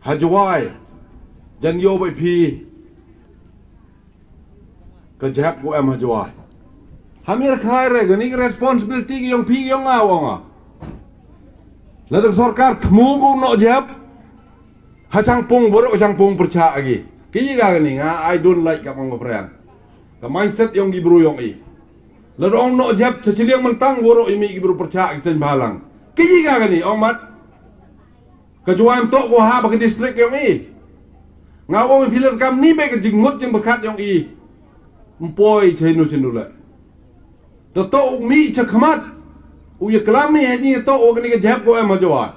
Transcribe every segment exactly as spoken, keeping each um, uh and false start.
Ha Jowai, jan yoh bai phi ka jhep ko em ha Jowai. Ham i rakhai re, kani ka responsibility ki yong phi ki yong nga wa nga. Lada sorkar thmu ko noh jhep, ha Changpung, waroh Changpung pyrchah ki. Ki yi ka kani nga, I don't like ka pang pyrang. Ka mindset yong ki bru yong i. Lada ong noh jhep, cha chiliang Myntang, waroh i mih ki bru pyrchah ki seng bhalang. Ki yi ka kani, ong mat. Ka Jowai ym toh ko ha ba ka district yong i. Nga ong i phi lada kam ni ba ka jingmut jingpyrkhat yong i. Ym poi chei nu chei nu le. Da toh u mih cha khmat. U ya klam i ha ni toh u kani ka jhep ko em ha Jowai.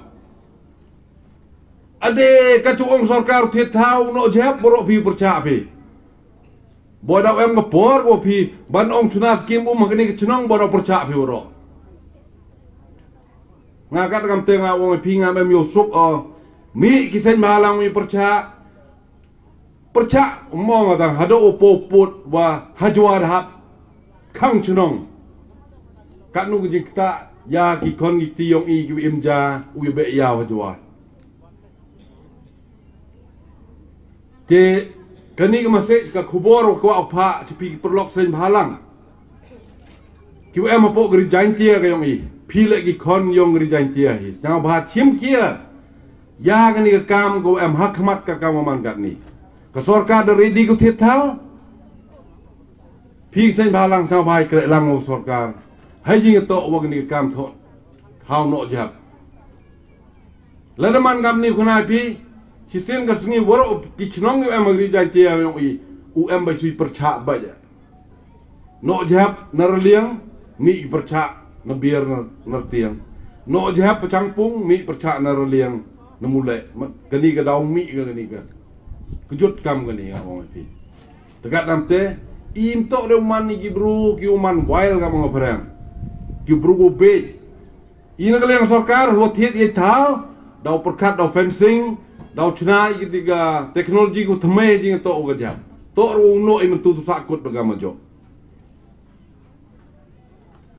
Ade ka chu ong sorkar thied thaw noh jhep waroh phi pyrchah phi. Boi daw em ka por ko phi, ban ong chuna skim um ha kani ka chnong boi daw pyrchah phi waroh. Nga kat kam te nga ong phi ngam em yoh suk o. Mih ki seng bhalang mih pyrchah. Pyrchah mo nga tang hadoh u po put wa ha Jowai da hap khang chnong. Kat nu ka jingktah ya ki khon ki kti yong i ki im ja u ya beh ya ha Jowai. Te kani ka message ka khubor wa kwah u phah cha phi ki paralok seng bhalang. Ki wa em hapoh ka Ri Jaintia ka yong i. Phi le ki khon yong ka Ri Jaintia hi. Sñiawbha chim kia. Ya kani ka kam ko em ha khmat ka kam wa man katni. Ka sorkar da ready ko thied thaw. Phi seng bhalang sñiawbha i kreh lang wa sorkar. Hei jingtoh wa kani ka kam thoh. Thaw noh jhep. Lada man kam ni khuna phi, chisien ka sngi waroh ki chnong u em ha ka Ri Jaintia yong i, u em ba chui pyrchah ba ya. Noh jhep na Raliang, mih pyrchah na Biar na, na Rtiang. Noh jhep pa Changpung, mih pyrchah na Raliang, na Muleh. Ma-, kani ka daw mih ka kani ka. Kjut kam kani nga ong phi. Te kat nam te, im toh de u man ni ki bru, ki u man wail ka manga phareng. Ki bru ko bej. I na ka liang sorkar, wa thied i thaw, daw pyrkhat, daw fencing, daw chna i kiti ka technology ko thymme jingtoh u ka jhep. Toh ru u noh i myntu tu sah kut ba ka ma jok.